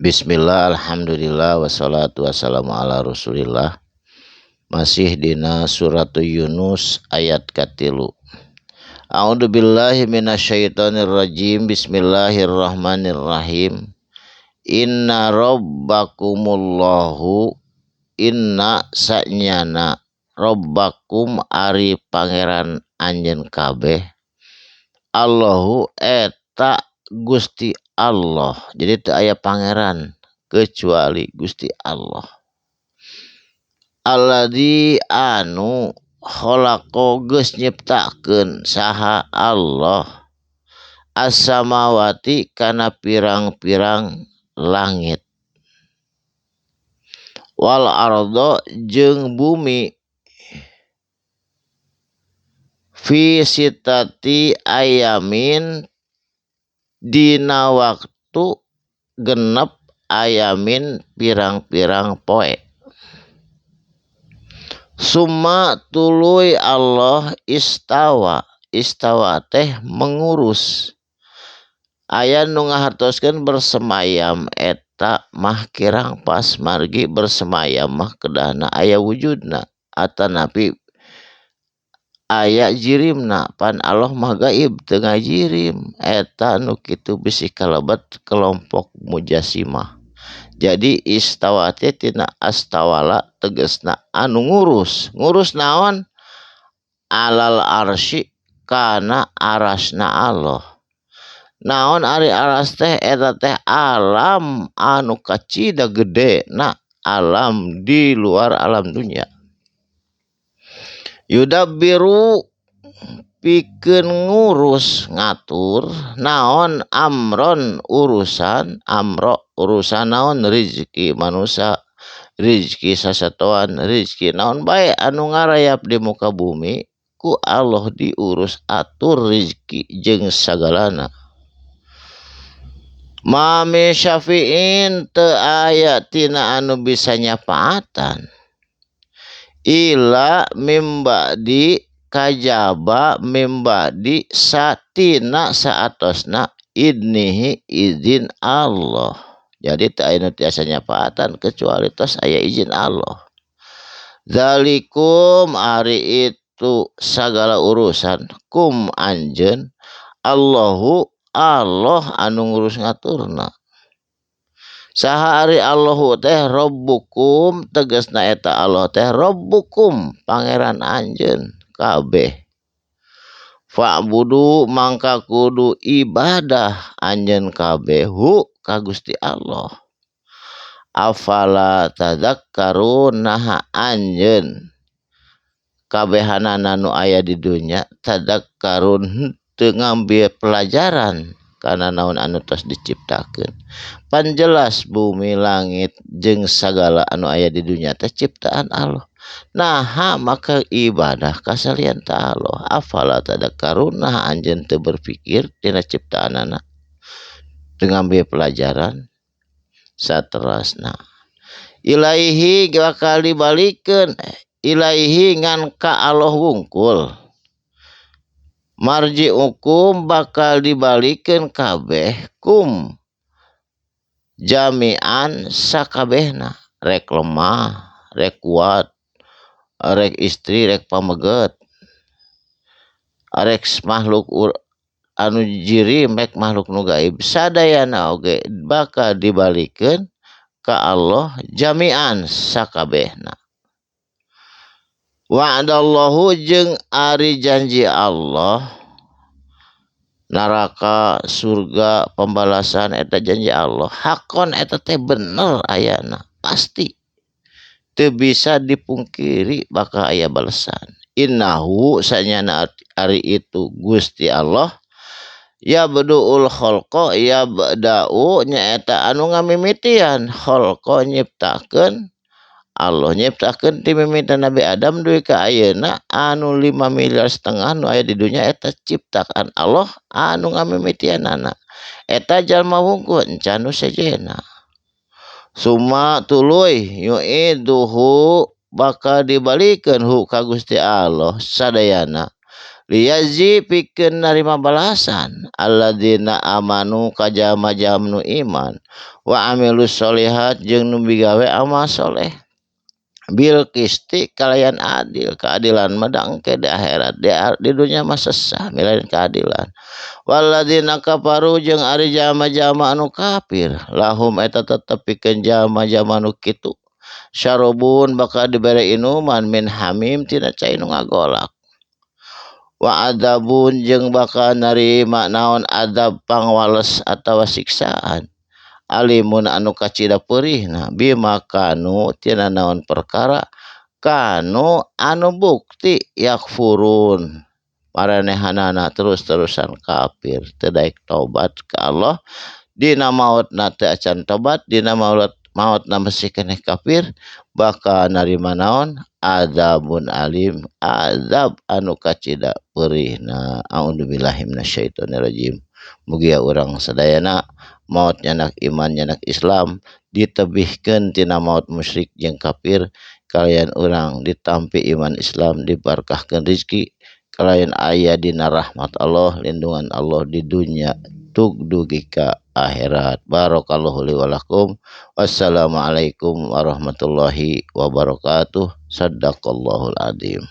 Bismillah, alhamdulillah, wassalatu wassalamu ala rasulillah. Masih dina surat Yunus ayat katilu. A'udzu billahi minasyaitonir rajim. Bismillahirrahmanirrahim. Inna rabbakumullahu, inna sanyana, rabbakum ari pangeran anjeun kabeh, Allahu eta Gusti Allah. Jadi teu aya pangeran kecuali Gusti Allah. Alladzi anu khalaqa geus nyiptakeun saha Allah as-samawati kana pirang-pirang langit, wal ardo jeung bumi, fi sitati ayamin dina waktu 6 ayamin pirang-pirang poe. Summa tuluy Allah istawa, istawa teh mengurus. Aya nu ngahartoskeun bersemayam eta mah kirang pas, margi bersemayam mah kedahna aya wujudna atanapi aya jirimna, pan Allah mah gaib teu ngajirim. Eta nu kitu bisi kalebet kelompok mujasimah. Jadi istawa teh tina astawala tegasna anu ngurus. Ngurus naon? Alal arsy kana arasna Allah. Naon ari aras teh? Eta teh alam anu kacida gede na, alam di luar alam dunia. Yudabbiru pikeun ngurus ngatur naon amron urusan, amro urusan naon rizki manusia, rizki sasatoan, rizki naon bae anu ngarayap di muka bumi ku Allah diurus atur rizki jeung sagalana. Ma min syafi'in teu aya tina anu bisa nyafaatan ila mim ba'di kajaba mim ba'di satina saatosna idnihi izin Allah. Jadi teu aya nu tiasa nyafaatan kecuali tos aya izin Allah. Zalikum ari itu sagala urusan kum anjeun Allahu Allah anu ngurus ngaturna. Saha ari Allahu teh Rabbukum tegasna eta Allah teh Rabbukum pangeran anjeun kabeh. Fa'budu mangka kudu ibadah anjeun kabeh hu ka Gusti Allah. Afala tadakkarun naha anjeun kabehanana nu aya di dunya tadakkarun teu ngambil pelajaran kana naon anu tos diciptakeun. Pan jelas bumi langit jeung sagala anu aya di dunya teh ciptaan Allah. Naha maka ibadah ka salian ta Allah. Afala tadakkarun naha anjeun teu berpikir tina ciptaanana teu ngambil pelajaran saterasna. Ilaihi bakal dibalikeun, ilaihi ngan ka Allah wungkul. Marji'ukum bakal dibalikeun kabeh kum jami'an sakabehna, rek lemah, rek kuat, rek istri, rek pameget, rek makhluk anu jirim, rek makhluk nu gaib, sadayana oge bakal dibalikeun ka Allah jami'an sakabehna. Wa'adallahu jeung ari janji Allah neraka surga pembalasan eta janji Allah hakon eta teh bener ayana pasti teu bisa dipungkiri bakal aya balasan. Innahu sanyana ari itu Gusti Allah yabdu'ul khalqa yabda'u nyaeta anu ngamimitian khalqa nyiptakeun Allah nyiptakeun ti mimitan Nabi Adam dugi ka ayeuna anu 5,5 miliar nu aya di dunya eta ciptaan Allah anu ngamimitianana eta jalma wungkul encan nu sejenna. Summa tuluy yu'iduhu bakal dibalikeun hu ka Gusti Allah sadayana Liyazi pikeun narima balasan alladzina amanu ka jalma-jalma nu iman wa amilus sholihat jeung nu migawe amal soleh bil qisti kalayan adil. Keadilan mah da engke di akhirat, di dunya mah sesah milain keadilan. Walladzina kafaru jeung ari jalma-jalma anu kafir lahum eta tetep pikeun jalma-jalma nu kitu syarobun bakal dibere inuman min hamim tina cai nu ngagolak wa adzabun jeung bakal narima naon adzab pangwales atawa siksaan alimun anu kacida peurihna bima kanu tina naon perkara kanu anu bukti yakfurun maranehanana terus-terusan kafir teu daek tobat ka Allah dina maotna teu acan tobat dina maotna masih keneh kafir bakal narima naon adzabun alim azab anu kacida peurihna. A'udzubillahi minasyaitonirrajim. Mugia urang sadayana maot nyanak iman nyanak Islam ditebihkeun tina maot musyrik jeung kafir kalayan urang ditampi iman Islam dibarkahkeun rezeki kalayan aya dina rahmat Allah lindungan Allah di dunya tug dugi ka akhirat. Barakallahu li wa lakum. Wassalamualaikum warahmatullahi wabarakatuh. Sadaqallahul azim.